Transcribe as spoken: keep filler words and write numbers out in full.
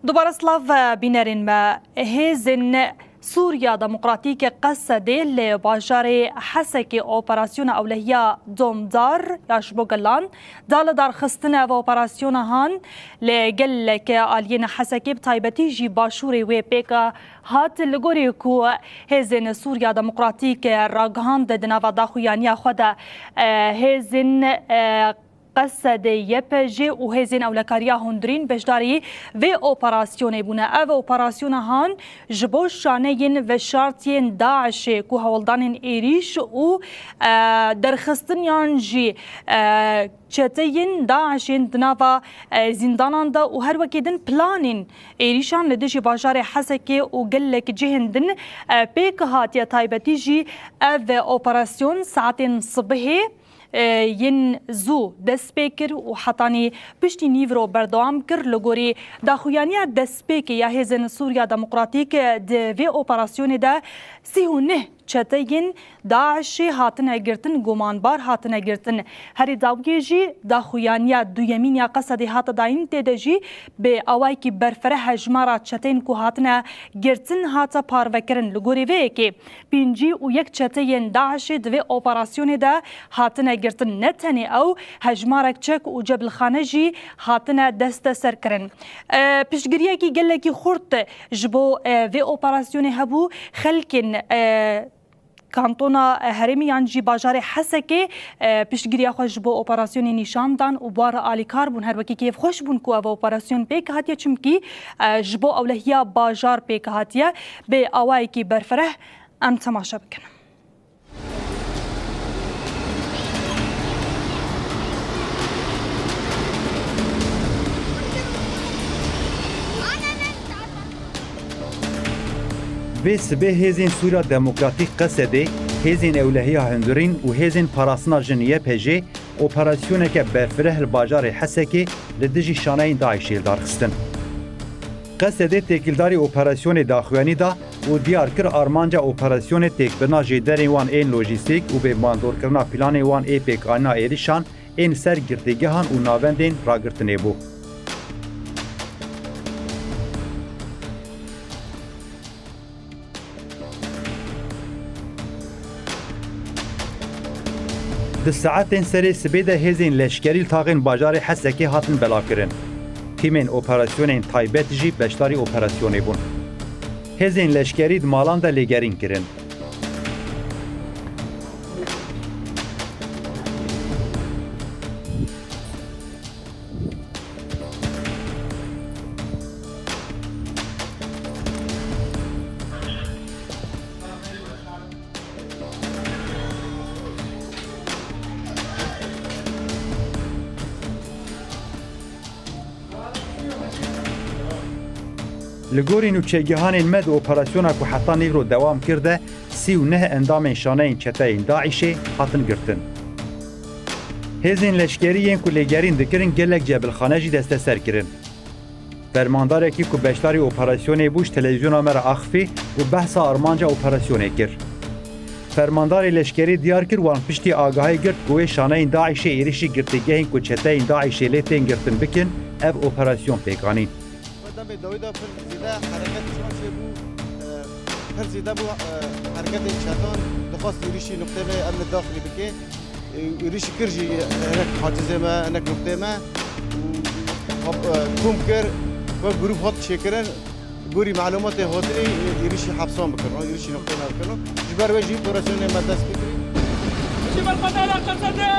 Dubare silav, bînerên me. Hêzên Sûriya Demokratîk, Qesedê, li bajarê Hesekê operasyona ewlehiya domdar ya ji bo gelan da lidarxistin. Ev operasyona han li gelek aliyên Hesekê, bi taybetî jî başûrê wê pêk hat, li gorî ku Hêzên Sûriya Demokratîk ragihand, di nava daxuyaniya xwe de, e, hêzên, e, Qesedê, Y P J û Hêzên Ewlekariya Hundirîn beşdarî vê operasyonê bûne. Ev operasyona han ji bo şaneyên veşartiyên DAIŞê ku hewldanên êrîş û, e, derxistiniyan jî, e, çeteyên DAIŞên di nava, e, zîndanan de û her wekî din planên êrîşan li dijî bajarê Hesekê û gelek cihên din, e, pêk hatiye. Taybetî jî ev operasyon saetên sibihê, e, yên zû dest pê kir û hetanî piştî nîvro berdewam kir. Li gorî daxuyaniya destpêkê ya Hêzên Sûriya Demokratîk, e, di vê operasyonê de sî û neh çeteyên DAIŞê hatine girtin, gumanbar hatine girtin. Herî dawiyê jî daxuyaniya duyemîn ya Qesedê hate dayîn, tê de jî bi awayekî berfireh hejmara çeteyên ku hatine girtin hate parvekirin. Li gorî vê yekê pêncî û yek çeteyên DAIŞê di vê operasyonê de hatine girtin. Ne tenê ew, hejmarek çek û cebilxane jî hatine desteserkirin. E, piştgiriyekî gelekî xurt ji bo, e, vê operasyonê hebû. Xelkên, e, kantona, e, herêmê yan jî bajarê Hesekê, e, piştgiriya xwe ji bo operasyonê nîşan dan û bi wan re alîkar bûn. Her wekî kêfxweş bûn ku ev operasyon pêk hatiye, çimkî, e, ji bo ewlehiya bajar pêk hatiye. Bi awayekî berfireh em temaşe bikin. Vê sibê hêzên Sûriya Demokratîk Qesedê, hêzên Ewlehiya Hundirîn û hêzên Parastina Jin Y P J operasyoneke berfireh li bajarê Hesekê li dijî şaneyên DAIŞê li dar xistin. Qesedê têkildarî operasyonê daxuyanî da û diyar kir armanca operasyonê têkbirina jêderên wan ên lojîstîk û bi bandorkirina planê wan ê pêkanîna êrişan ên ser girtîgehan û navendên ragirtinê bû. Di saetên serê sibê de hêzên leşkerî li taxên bajarê Hesekê hatin belavkirin. Tîmên operasyonên taybet jî beşdarî operasyonê bûn. Hêzên leşkerî di malan de lêgerîn kirin. Li gorî nûçegihanên me di operasyona ku heta nîvro dewam kir de, sî û neh endamên şaneyên çeteyên DAIŞê hatin girtin. Hêzên leşkerî yên ku lêgerîn dikirin gelek cebilxane jî desteser kirin. Fermandarekî ku beşdarî operasyonê bû ji televîzyona me re axifî û behsa armanca operasyonê kir. Fermandarê leşkerî diyar kir, wan piştî agahî girt ku wê şaneyên DAIŞê êrişî girtîgehên ku çeteyên DAIŞê lê tên girtin bikin, ev operasyon pêk anîn. Demê dawî de pir zêde hereket çawa çêbû, e, pir zêde bû, e, hereketên çetan dixwest êrişî nuqtê me emni daxilî bike. E, êrişî kir jî hinek hacizê me, hinek nuqtê me û hap-, e, kom kir, wek grûp hat çêkirin. Gorî melûmatê hatinê, e, êrişî hepsan bikirin, êrişî nuqtê me bikirin. Ji ber wê jî operasyonê me dest pê kirî. Ji ber qedara Qesedê!